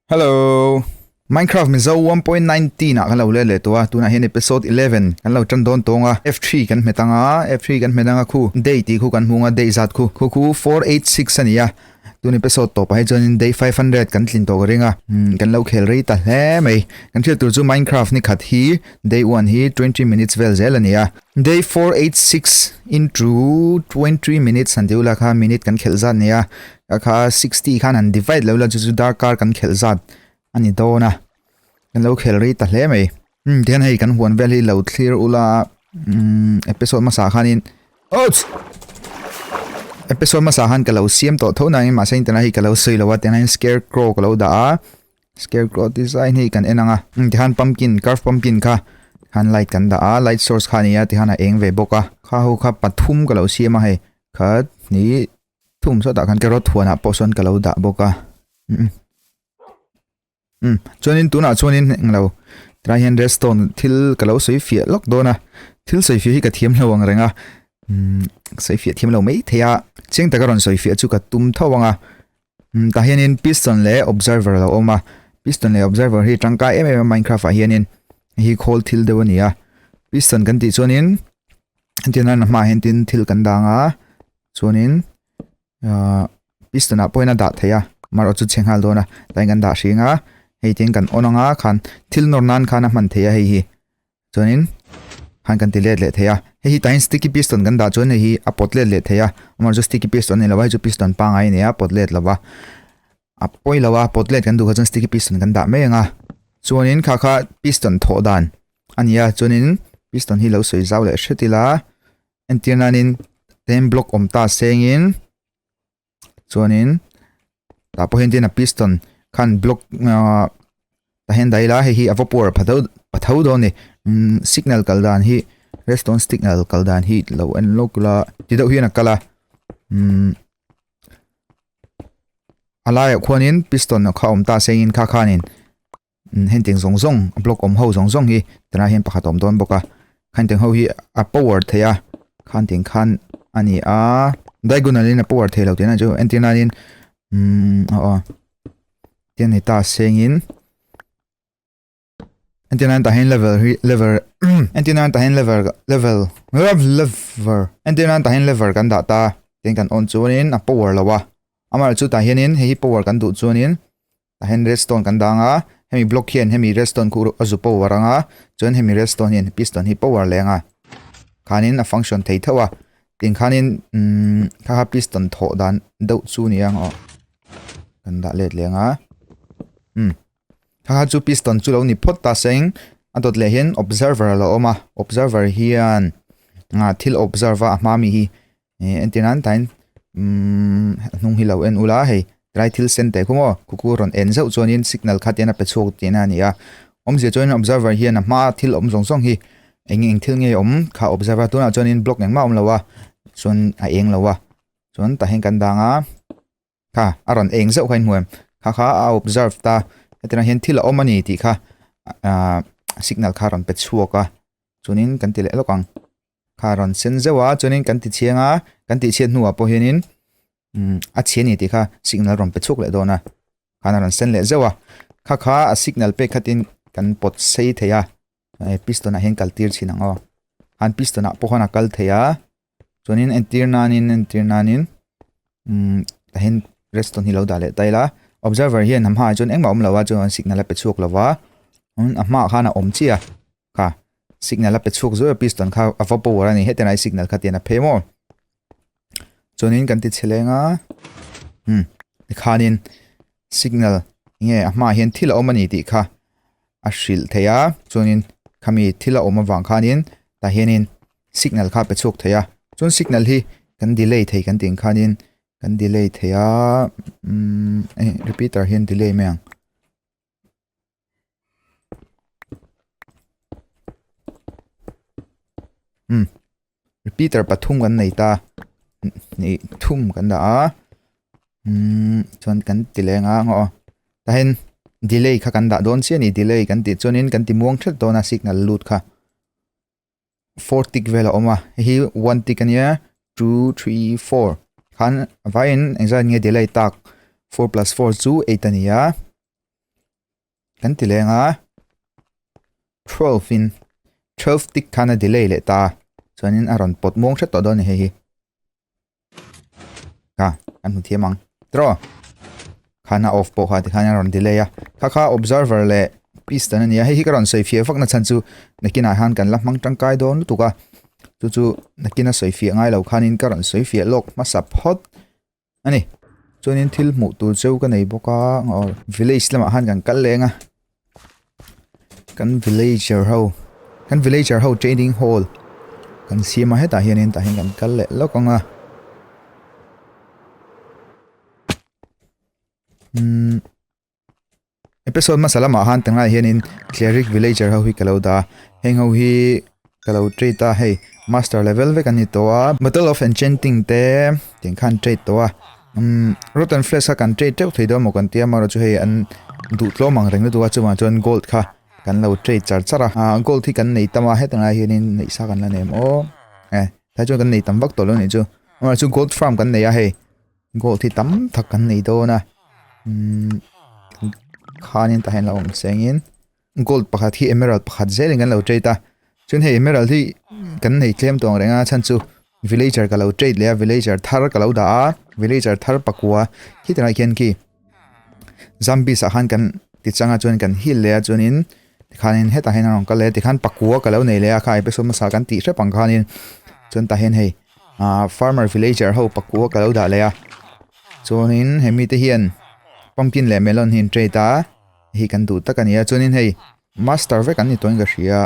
Hello. Minecraft Mizo 1.19 ah kan lo let leh tawh a, tunah hian episode 11 kan lo tan dawn tawng a, F3 kan hmet anga, F3 kan hmet anga khu day tih khu kan hmung a, day zat khu khu khu 486 a ni a, tun episode tawpah hi chuanin day 500 kan tlin tawh ka ring a, umm kan lo khel rei ta hle mai. Kan hriat tur chu Minecraft ni khat hi day 1 hi 20 minutes vel zel a ni a, day 486 into 20 minutes han ti ula kha minute kan khelh zat ni a, Ka kha 60 khan han divide lo la chu chu darkar kan khelh zat a ni dawn a kan lo khel rei ta hle mai um tihian hei kan huan vel hi lo thlir ula um episode hmasa khanin ouch episode hmasa khan ka lo siam tawh tho nangin mahse internet hi ka lo sawi lo a tiang hian scarecrow ka lo dah a scarecrow design hi kan en ang a um tihian pumpkin curve pumpkin kha khan light kan dah a light source kha a ni a tihian a eng ve bawk a kha ho kha pathum ka lo siam a hei khat hnih Thum sawtah khan carrot huanah pawh sawn ka lo dah bawk a um chuanin tunah chuanin englo tilai hian redstone thil ka lo sawi fiah lawk dawn a thil sawi fiah hi ka thiam lo ang reng a umm sawi fiah thiam lo mai thei a chiang taka rawn sawi fiah chu ka tum tho ang a umm tah hianin piston leh observer a lo awm a piston leh observer hi tangkai em em a minecraft ah hianin hei hi khawl thil deuh a ni a piston kan tih chuanin entirna a hmaah hian tin thil kan dang a. Chuanin ahh piston ah pawhin a dah theih a marawh chu chhe nghal dawn a tlaiin kan dah hring a hei tin kan on ang a khan thil nawr nan khan a hman theih a hei hi chuanin khan kan ti let leh thei a hei hi tain sticky piston kan dah chuan hei hi a pawt let leh thei a amaherawhchu sticky piston a ni lo a hei chu piston pangngai a ni a pawt let lo va a pawi lo a pawt let kan duh kha chuan sticky piston kan dah mai ang a chuanin kha kha piston thawh dan a ni a chuanin piston hi lo sawi zau leh hret ila. Entir nanin ten block awm ta sengin chuanin tah pawh hian tin a piston khan block ahh tah hian dah ila hei hi a va power pha deuh pha tho dawn a ni umm signal kal dan hi redstone signal kal dan hi lo en lawk ila ti deuh hian a kal a umm a laiah khuanin piston kha awm ta sengin kha khanin. Heng zawng zawng a block awm ho zawng zawng hi tunah hian pakhat a awm dawn bawk a heng ho hi a power thei a khan tih khan a ni a diagonal in a power thei lo tihna chu entir nain umm aw aw tiang ni ta sengin entir nan tah hian level hi lever entir nan tah hian lever level lever entir nan tah hian lever kan dah ta tiang kan on chuanin a power lo a amaherawhchu tah hianin hei hi power kan duh chuanin. Tah hian redstone kan dang a, hemi block hian hemi redstone khu a zu power ang a, chuan hemi redstone hian piston hi power leh ang a. Khanin a function thei theuh a, tin khanin umm kha kha piston thawh dan deuh chu ni ang aw. Kan dah let leh ang a, umm kha kha chu piston chu lo ni phawt ta seng a dawt leh hian observer a lo awm a, observer hian ah thil observe a a hma mi hi Ih entir nan tain umm hnung hi lo en ula hei tlai thil sen teh khu maw khu khu rawn en zeuh chuanin signal kha tian a pe chhuak tihna a ni a awmzia chuanin observer hian a hma thil awm zawng zawng hi eng eng thil nge awm kha observer tunah chuanin block engmah a awm lo a chuan a eng lo a chuan tah hian kan dang a. Kha a rawn eng zeuh kha in hmu em? Kha kha a observe ta hetiang hian thil a awm a ni tih kha ahh signal kha a rawn pe chhuak a chuanin kan ti leh lawk ang kha a rawn sen zeuh a chuanin kan ti chhiang a kan tih chhiat hnuah pawh hianin umm a chhia a ni tih kha signal a rawn pe chhuak leh dawn a khan a rawn sen leh zeuh a kha kha a signal pek khatin kan pawt sei thei a piston ah hian kal tir chhin ang aw han piston ah pawh khan a kal thei a. Chuanin entir nanin entir nanin umm tah hian redstone hi lo dah leh ta ila observer hian a hmaah chuan engmah a awm lo a chuan signal a pe chhuak lo va umm a hmaah khan a awm chiah a kha signal a pe chhuak zuai a piston kha a va power a ni hetiang lai signal kha tian a phei maw chuanin kan ti chhe leng a umm tikhanin signal nge a hmaah hian thil a awm a ni tih kha a hrilh thei a chuanin khami thil a awm avang khanin tah hianin signal kha a pe chhuak thei a chuan signal hi kan delay thei kan tih ang khanin kan delay thei a umm hei repeater hian delay mai ang. Umm repeater pathum kan nei ta hnih thum kan dah a umm chuan kan ti leng a ngaw tah hian delay kha kan dah dawn chiah a ni delay kan tih chuanin kan ti muang thet dawn a signal lut kha. 4 tick vel a awm a hei hi 1 tick ania 2 3 4 khan vaiin engzat nge delay tak 4 plus 4 chu 8 a ni a. Kan ti leng a. 12 in 12 tick khan a delay leh ta a. Chuanin a rawn pawt muang hret tawh dawn a ni hei hi. Kha kan hmu thiam ang. Tiraw? Khan a off pawh kha tikhan a rawn delay a. Kha kha observer leh piston a ni a. Hei hi ka rawn sawi fiah vak na chhan chu nakinah hian kan la hmang tangkai dawn lutuk a. Chu chu nakina sawi fiah ngai lo khanin ka rawn sawi fiah lawk hmasa phawt a ni. Chuanin thil hmuh tur cheu ka nei bawk a aw village lamah khan kan kal leng a. Kan villager ho kan villager ho training hall kan siam a hetah hianin tah hian kan kal leh lawk ang a umm episode hmasa lamah khan tunlai hianin cleric villager ho hi ka lo dah a heng ho hi ka lo trade a hei master level vek an ni tawh a bottle of enchanting te tiang khan trade tawh a umm rotten flesh kha kan trade teuh thei dawn maw kan tia amaherawh chu hei an duh tlawm ang reng lutuk a chuvang chuan gold kha kan lo trade char char a ah gold hi kan nei tam a heti lai hianin neih sa kan la nei em aw e tlai chuan kan nei tam vak tawh lo anih chu amaherawh chu gold farm kan nei a hei gold hi tam tak kan nei dawn a umm khanin tah hian a lo awm chengin. Gold pakhat hi emerald pakhat zelin kan lo trade a chuan hei emerald hi kan nei tlem tawng reng a chhan chu villager ka lo trade leh a villager thar ka lo dah a villager thar pakua khi tunah khian khi zombies ah khan kan ti chang a chuan kan heal leh a chuanin tikhanin hetah hian a rawn kal leh a tikhan pakua ka lo nei leh a kha episode hmasa kan tih hrep ang khanin chuan tah hian hei ah farmer villager ho pakua ka lo dah leh a chuanin hemi te hian pumpkin leh melon hi an trade a. Hei kan duh tak a ni a chuanin hei master vek an ni tawhin ka hria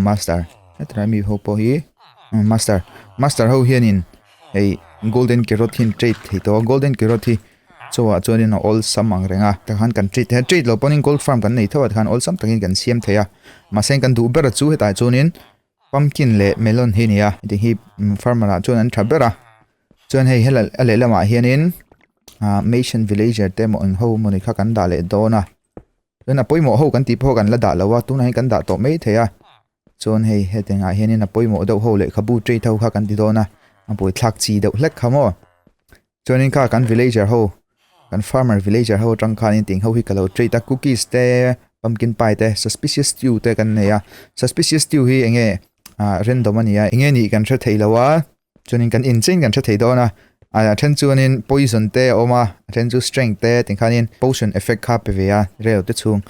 master hetlai mi ho pawh hi master master ho hianin hei golden carrot hi an trade thei tawh a golden carrot hi chawah chuanin a awlsam ang reng a tikhan kan trade thei a trade loh pawhin gold farm kan nei tho a tikhan awlsam takin kan siam thei a mahse kan duh ber chu hetah chuanin pumpkin leh melon hi a ni a heti hi farmer ah chuan an tha ber a chuan hei hela a lehlamah hianin ah mason villager te emaw eng ho mawni kha kan dah leh dawn a chuan a pawimawh ho kan tih pawh kan la dah lo a tunah hian kan dah tawh mai thei a chuan hei hetiang ah hianin a pawimawh deuh ho lehkhabu trade ho kha kan ti dawn a a buaithlak chi deuh hlek kha maw. Chuanin kha kan villager ho kan farmer villager ho atang khanin ting ho hi ka lo treat a cookies te pumpkin pie te suspicious stew te kan nei a suspicious stew hi enge ah random a ni a enge nih kan hre thei lo a chuanin kan in chen kan hre thei dawn a a then chuanin poison te a awm a a then chu strength te ti khanin potion effect kha pe ve a rel te chhung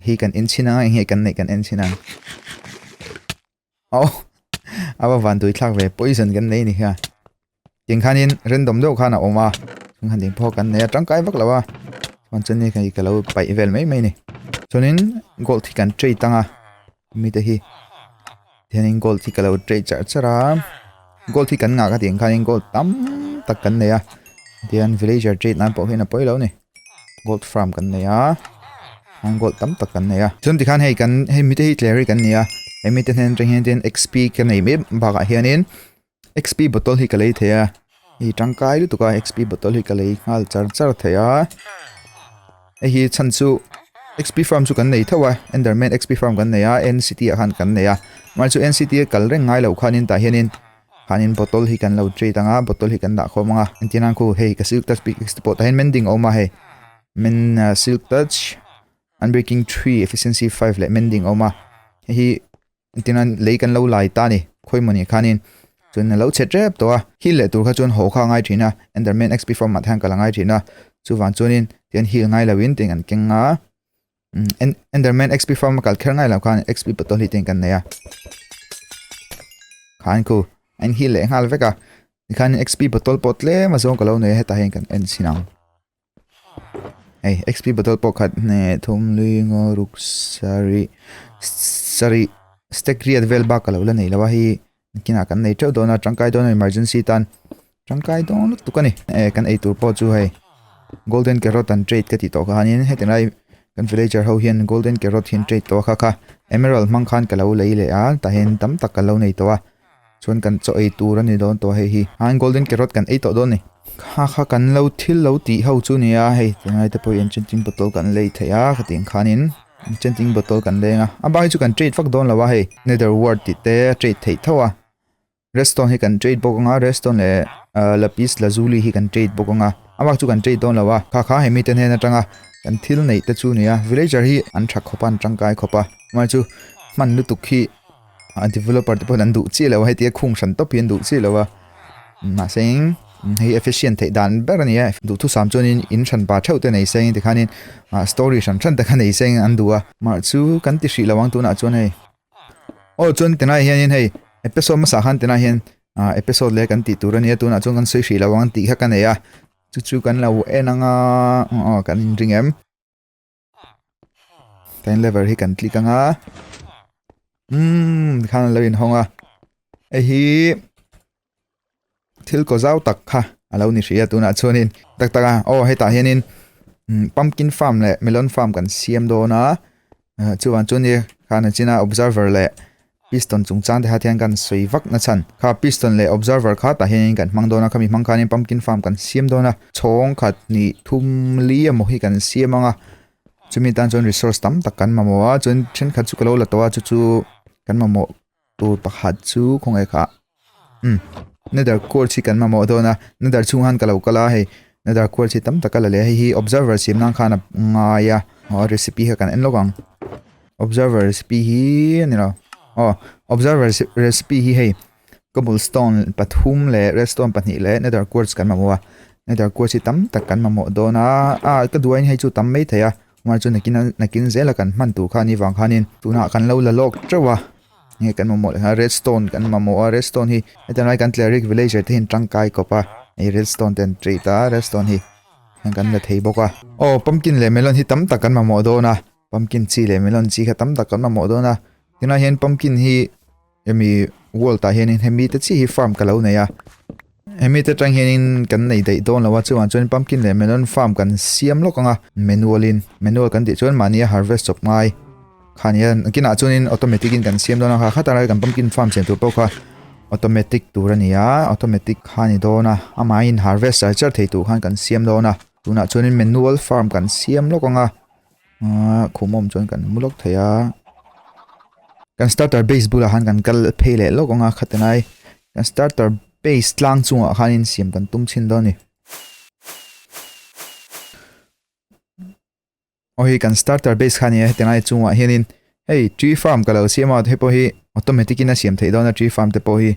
hi kan en chhin ang a enge kan neih kan en chhin ang. Oh a va van tui thlak ve poison kan nei ni kha tiang khanin random deuh khan a awm a chung han ding pawh kan nei a tangkai vak lo a chuan chuan ni ka lo paih vel mai mai ni chuanin gold hi kan trade ang a mite hi tihianin gold hi ka lo trade char char a gold hi kan ngah ka tih ang khanin gold tam tak kan nei a tihian villager trade nan pawh hian a pawi lo a ni. Gold farm kan nei a an gold tam tak kan nei a chuan tikhan hei kan hei mite hi cleric kan ni a hei mite hnen atang hian tin xp ka nei mai bakah hianin xp bottle hi ka lei thei a hei tangkai lutuk a xp bottle hi ka lei nghal char char thei a hei hi chhan chu xp farm chu kan nei tho a enderman xp farm kan nei a n city ah khan kan nei a mahse chu n city a kal reng ngai loh khanin tah hianin Khanin bottle hi kan lo treat ang a, bottle hi kan dah khawm ang a, entir nan khu hei ka silk touch pickaxe te pawh tah hian mending a awm a hei men silk touch unbreaking 3 efficiency 5 leh mending a awm a hei hi entir nan lei kan lo lai ta a ni khawi mawni khanin chuan a lo chhe tep tawh a heal leh tur kha chuan haw kha a ngai thin a enderman xp form ah te hian kal a ngai thin a chuvang chuanin tihian heal ngai loin tiang an keng a. Enderman XP farm a kal kher ngai lo khan XP bottle hi ten kan nei a. Khan khu an heal leh nghal vek a. Tikhan XP bottle pawh tlem a zawng ka lo nei a hetah hian kan en chhin ang. Hei XP bottle pawh khat hne thum lui ngaw ruk sarih sarih stack riat vel bak ka lo la nei lo a hei kinah kan nei teuh dawn a tangkai dawn a emergency tan tangkai dawn lutuk a ni eh kan eitur pawh chu hei golden carrot an trade ka tih tawh khanin heti lai kan villager ho hian golden carrot hi an trade tawh a kha kha emerald hmang khan ka lo lei leh a tah hian tam tak ka lo nei tawh a chuan kan chaw ei tur a ni dawn tawh hei hi an golden carrot kan ei tawh dawn a ni kha kha kan lo thil lo tih ho chu nia hei tingai te pawh hi enchanting bottle kan lei theih a khatiang khanin. Enchanting bottle kan leng a a bak hi chu kan trade vak dawn lo a hei nether ward tih te a trade theih tho a redstone hi kan trade bawk ang a redstone leh ah lapis lazuli hi kan trade bawk ang a a bak chu kan trade dawn lo a kha kha hemi te hnen atanga. Kan thil neih te chu nia villager hi an tha khawp a an tangkai khawp a mahse chu hman lutuk hi a developer te pawhin an duh chiah lo a heti a khung hran tawp hi an duh chiah lo a mahse hei efficient theih dan ber a ni a duhthusam chuanin in hran pa theuh te nei seng tikhanin ah story hran hran te kha nei seng an duh a mah chu kan ti hrih lo ang tunah chuan hei aw chuan tunah hianin hei episode hmasa khan tunah hian ah episode leh kan tih tur a nia tunah chuan kan sawi hrih lo ang tih kha ka nei a. Chu chu kan lo en anga aw kan inring em time lever hi kan click anga umm khan an lo inhawng a hei hi thil kaw zau tak kha a lo ni hrih a tunah chuanin tak tak a aw hetah hianin pumpkin farm leh melon farm kan siam dawn a Chuvang chu nia khan a china observer leh piston chungchang te kha hian kan sawi vak na chhan. Kha piston leh observer kha tah hianin kan hmang dawn a, khami hmang khanin pumpkin farm kan siam dawn a, chhawng khat hnih thum li emaw hi kan siam ang a, chumi tan chuan resource tam tak kan mamawh a, chuan thenkhat chu ka lo la tawh a, chu chu kan mamawh tur pakhat chu khawnge kha umm nether quartz hi kan mamawh dawn a nether chhung han ka lo kal a hei nether quartz hi tam tak a la leh a hei hi observer siam nan khan a ngai a aw recipe kha kan en lawk ang observer recipe hi a ni lo aw observer recipe hi hei cobblestone pathum leh redstone pahnih leh nether quartz kan mamawh a nether quartz hi tam tak kan mamawh dawn a a ka duh aiin hei chu tam mai thei a chuan chu nakin nakin zela kan hman tur kha a nih vang khanin tunah kan lo la lawk teuh a. Nge kan mamawh leh a redstone kan mamawh a redstone hi hetiang lai kan cleric villager te hi an tangkai kawp a hei redstone te an treat a redstone hi heng kan la thei bawk a aw pumpkin leh melon hi tam tak kan mamawh dawn a pumpkin chi leh melon chi kha tam tak kan mamawh dawn a tunah hian pumpkin hi hemi world ah hianin hemi te chi hi farm ka lo nei a hemi te tang hianin kan nei daih dawn lo a chuvang chuan pumpkin leh melon farm kan siam lawk ang a manual in manual kan tih chuan mahni a harvest chawp ngai. Kha nia kinah chuanin automatic in kan siam dawn a kha khatah kan pumpkin farm siam tur pawh kha automatic tur a ni a automatic kha a ni dawn a amahin harvest char char thei tur khan kan siam dawn a tunah chuanin manual farm kan siam lawk ang a ahh khum awm chuan kan mu lawk thei a kan starter base bulah khan kan kal phei leh lawk ang a khatinai kan starter base tlang chungah khanin siam kan tum chhin dawn a ni. Aw hei kan starter base kha nia heti lai chungah hianin hei tree farm ka lo siam a hei pawh hi automatic in a siam theih dawn a tree farm te pawh hi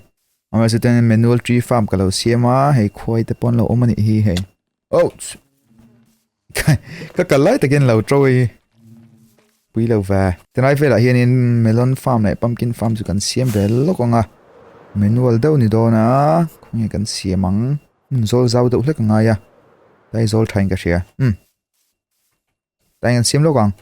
amaherawhchu chuan manual tree farm ka lo siam a hei khuai te pawh an lo awm a nih hi hei ouch ka kal lai takin lo to hi pui lo ve tilai velah hianin melon farm leh pumpkin farm chu kan siam ve lawk ang a manual deuh ni dawn a khawnge kan siam ang zawl zau deuh hlek a ngai a tlai zawl thain ka hria umm. Tah hian siam lawk ang.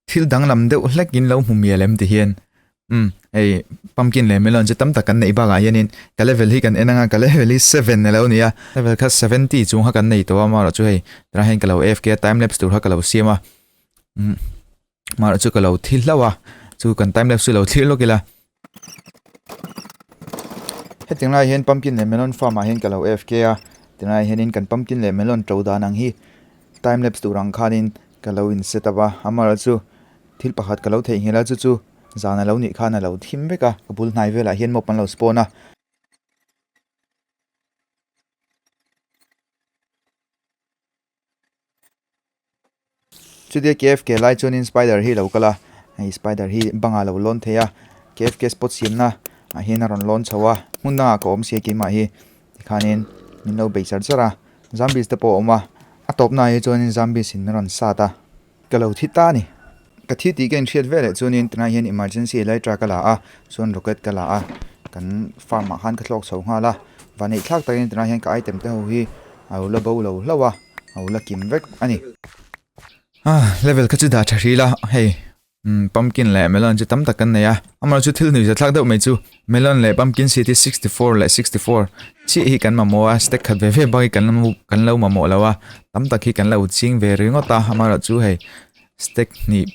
Thil danglam deuh hlek in lo hmu mial em ti hian umm hei pumpkin leh melon chu tam tak kan neih bakah hianin ka level hi kan en anga ka level hi seven alo ni a level kha seventy chung kha kan nei tawh a amaherawhchu chu hei tunah hian ka lo afk a time lapse tur kha ka lo siam a umm. Mahrawh chu ka lo thi hlauh a, chu kan time lapse chu lo thlir lawk ila. Hetiang lai hian pumpkin leh melon farm ah hian ka lo AFK a, tiang lai hianin kan pumpkin leh melon to dan ang hi time lapse tur ang khanin ka lo in set up a, amaherawhchu chu thil pakhat ka lo theihnghilh a chu chu zan a lo nih khan a lo thim vek a, ka bul hnai velah hian mob an lo spawn a. Chutia KFK lai chuanin spider hi a lo kal a, hei spider hi bangah a lo lawn thei a, KFK spot siamna ah hian a rawn lawn chho a, hmun dangah ka awm si a keimah hi tikhanin. Min lo bei char char a, zombies te pawh a awm a, a tawpna ah hi chuanin zombies in min rawn sat a, ka lo thi ta a ni. Ka thi tih ka inhriat veleh chuanin tunah hian emergency elytra ka la a, chuan rocket ka la a, kan farm ah khan ka thlawk chho nghal a, vaneih thlak takin tunah hian ka item te ho hi a lo la bo lo hlauh a, a lo la kim vek a ni. Level kha chu dah tha hril a, hei Umm pumpkin leh melon chu tam tak kan nei a, amaherawh chu thil nuihza thlak deuh mai chu melon leh pumpkin seed hi 64 leh 64 chiah hi kan mamawh a, stack khat ve ve bak hi kan kan lo mamawh lo a, tam tak hi kan lo ching ve ringawt a, amaherawh chu hei stack hnih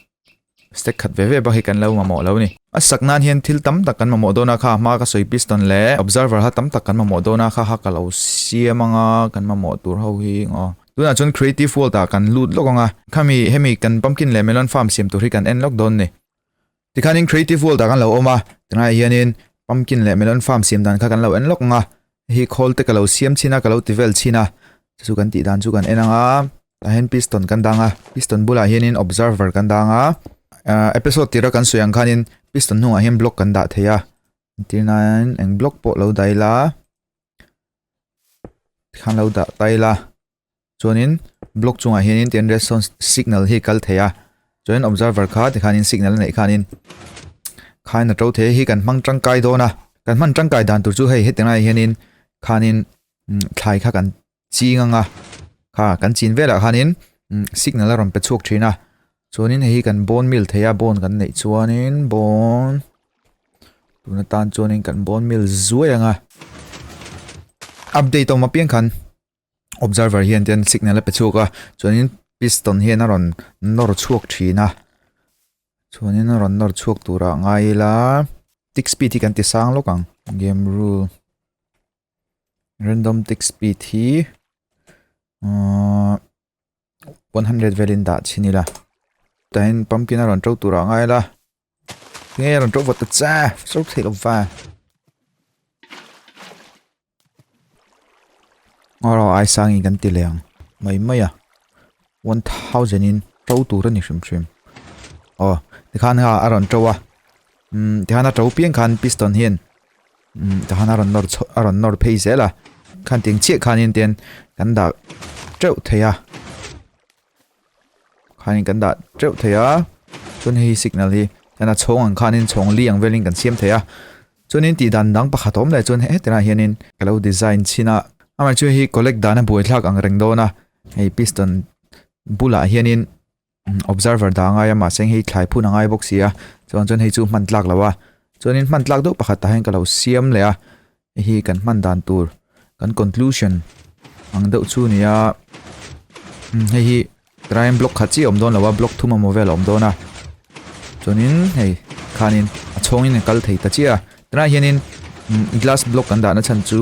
stack khat ve ve bak hi kan lo mamawh lo a ni. A sak nan hian thil tam tak kan mamawh dawn a kha hma ka sawi piston leh observer kha tam tak kan mamawh dawn a kha kha ka lo siam anga kan mamawh tur ho hi aw. Tunah chuan Creative World ah kan lut lawk ang a, khami hemi kan pumpkin leh melon farm siam tur hi kan en lawk dawn ni. Tikhanin Creative World ah kan lo awm a, tunlaiah hianin pumpkin leh melon farm siam dan kha kan lo en lawk ang a, hei khawl te ka lo siam chhin a, ka lo ti vel chhin a, chu chu kan tih dan chu kan en ang a, tah hian piston kan dang a, piston bulah hianin observer kan dang a, episode tira kan sawi ang khanin piston hnungah hian block kan dah thei a, entir nan eng block pawh lo dah ila. Tikhan lo dah ta ila chuanin block chungah hianin tian redstone signal hi kal thei a chuanin observer kha tikhanin signal a neih khanin khain a to thei hi kan hmang tangkai dawn a kan hman tangkai dan tur chu hei heti lai hianin khanin thlai kha kan ching anga kha kan chin velah khanin signal a rawn pe chhuak thin a chuanin hei hi kan bone meal thei a bone kan neih chuanin bone Tun atan chuanin kan bone meal zuai ang a. Update awm apiang khan observer hian ten signal a pe chhuak a chuanin piston hian a rawn nawr chhuak thin a chuanin a rawn nawr chhuak turah ngai ila tick speed hi kan ti sang lawk ang game rule random tick speed hi ahh 100 velin dah chhin ila tahin pumpkin a rawn to turah ngai ila. Nge rawn ṭawh vawt ta che, so theih lo va. Ngawro ai sangin kan ti leh ang mai mai a. 1000 in ṭo tur a ni hrim hrim. Aw, tikhan kha a rawn ṭo a. Umm, tikhan a ṭo piang khan piston hian umm tikhan a rawn nawr chho a rawn nawr phei zel a. Khan tiang chiah khanin tian kan dah teuh thei a. Khanin kan dah teuh thei a chuan hei signal hi kan a chhawng ang khanin chhawng li ang velin kan siam thei a chuanin tih dan dang pakhat awm leh chuan hetlai ah hianin ka lo design chhin a amah chu hei collect dan a buaithlak ang reng dawn a hei piston bulah hianin observer dah a ngai a mahse hei thlai phun a ngai bawk si a chuan chuan hei chu hman tlak lo a chuanin hman tlak deuh pakhat tah hian ka lo siam leh a Hei hi kan hman dan tur kan conclusion ang deuh chu a ni a hei hi tlaiin block khat chiah a awm dawn lo a block thum emaw vel a awm dawn a chuanin hei khanin a chhawngin a kal thei ta chiah a tunah hianin glass block kan dahna chhan chu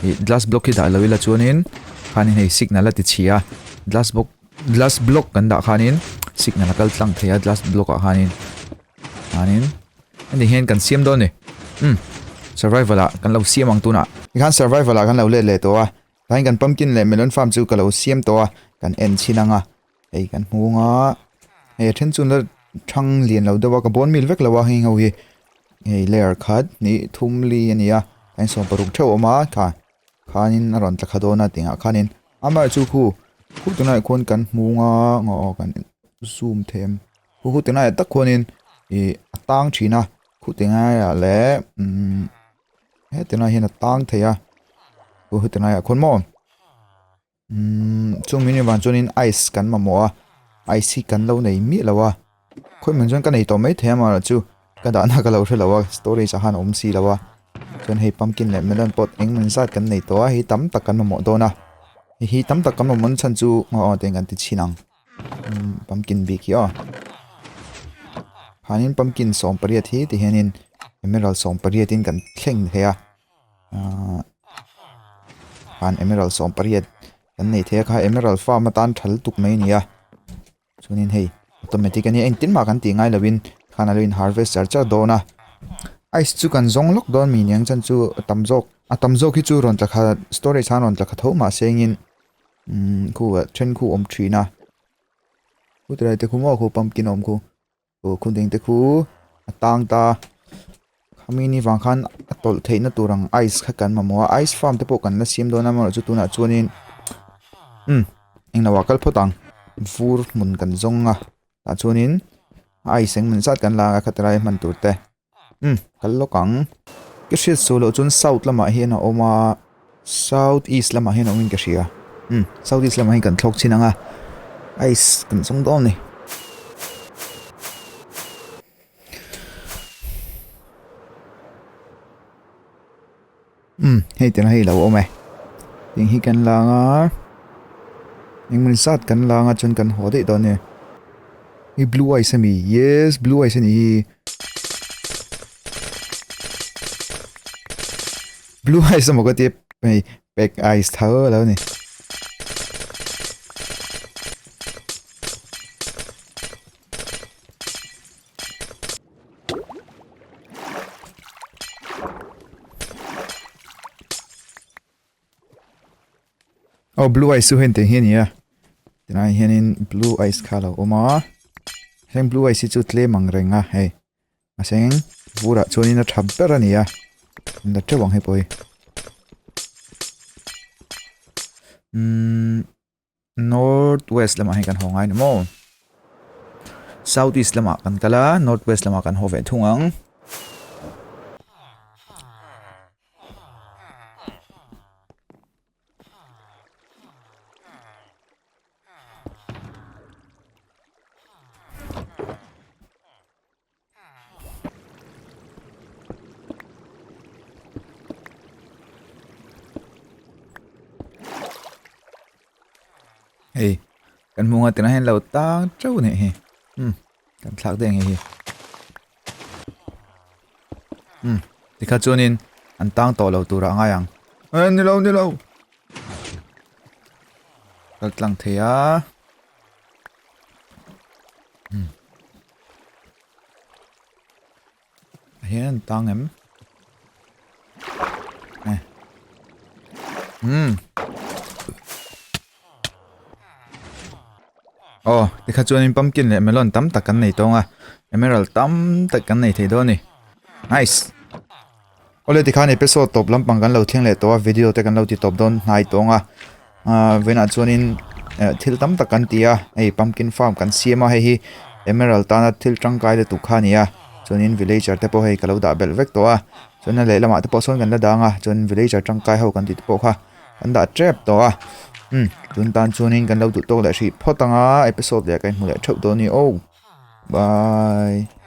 ih glass block hi dah lo ila chuanin khanin hei signal a ti chhia a glass box glass block kan dah khanin signal a kal tlang thei a glass block ah khanin khanin. Heti hian kan siam dawn ni. Umm. Survival ah kan lo siam ang tunah. Tikhan survival ah kan lo let leh tawh a. Tlaiin kan pumpkin leh melon farm chu ka lo siam tawh a. Kan en chhin ang a. Hei kan hmung a. Hei a then chu la thang lian lo deuh a. Ka bawn mil vek lo a heng ho hi. Hei layer khat hnih thum li a ni a. Tlaiin 16 theuh a awm a. Kha khanin a rawn tla kha dawn a tingah khanin amaherawhchu chu khu khu tunlaiah khuan kan hmung a aw kan zoom them. Khu khu tingai tak khuanin ih a tang thin a khu tingaiah leh umm he tilai hian a tang thei a khu khu tilaiah khuan maw umm chung min vang chuanin ice kan mamawh a ice hi kan lo nei miah lo a khawi hmun chuan ka nei tawh mai thei a amaherawhchu ka dahna ka lo hre lo a storage ah khan a awm si lo a chuan hei pumpkin leh melon pawh engemaw zat kan nei tawh a hei tam tak kan mamawh dawn a hei hi tam tak kan mamawh na chhan chu aw tiang kan ti chhin ang. Pumpkin bik hi aw khanin pumpkin 18 hi ti hianin emerald 18 in kan thleng thei a ahh khan emerald 18 kan nei thei a kha emerald farm atan tha lutuk mai a ni a chuanin hei automatic a nia engtin mah kan tih ngai lovin khan a lo in harvest char char dawn a ice chu kan zawng lawk dawn mi niang chuan chu a tam zawk a tam zawk hi chu rawn tla kha storage khan rawn tla kha tho mahse engin Umm khu ah then khu awm thin a khu tilai te khu maw khu pumpkin awm khu aw khu ding te khu a tang ta khami ni vang khan a. tawlh theihna tur ang ice kha kan mamawh a ice farm te pawh kan la siam dawn a amaherawhchu tunah chuanin umm englo ah kal phawt ang vur hmun kan zawng a tah chuanin ice eng man zat kan la anga khati lai hman tur te umm kal lawk ang ka hriat suh loh chuan south lamah hian a awm a south east lamah hian a awmin ka hria umm south east lamah hian kan thlawk chhin ang a ice kan zawng dawn a ni. Umm hei tihna hei lo awm e eng hi kan lang a engmawni zat kan lang a chuan kan haw daih dawn e hei blue ice ami yes blue ice a nih hi blue ice emaw ka tia hei pack ice tho a lo ni. Oh blue ice chu hei tih hi a ni a tilai ah hianin blue ice kha a lo awm a heng blue ice hi chu tlem ang reng a hei a seng vurah chuanin a tha ber a ni a an la teuh ang hei pawh hi umm. North west lamah hian kan haw ngai ni maw? South east lamah kan kal a, north west lamah kan haw ve thung ang. Hei kan hmu nga tinah hian lo tang teuh a nih hi umm kan thlak daih ang hei hi umm tikha chuanin an tang tawh lo turah a ngai ang eh ni lo ni lo kal tlang thei a umm. Hian an tang em? Eh. Hmm. Oh, tikha chuanin pumpkin leh melon tam tak kan nei tawng a. Emerald tam tak kan nei thei dawn a ni. Nice. Awle tikhan episode tawp lampang kan lo thleng leh tawh a, video te kan lo ti tawp dawn hnai tawng a. Ahh vawiinah chuanin eh thil tam tak kan ti a, hei pumpkin farm kan siam a, hei hi emerald tana thil tangkai lutuk kha a ni a, chuanin villager te pawh hei ka lo dah belh vek tawh a, chuan a lehlamah te pawh sawn kan la dang a, chuan villager tangkai ho kan tih te pawh kha kan dah tep tawh a, umm tun tan chuanin kan lo duh tawk leh hrih phawt ang a, episode leh ka inhmu leh theuh dawn a ni aw bye.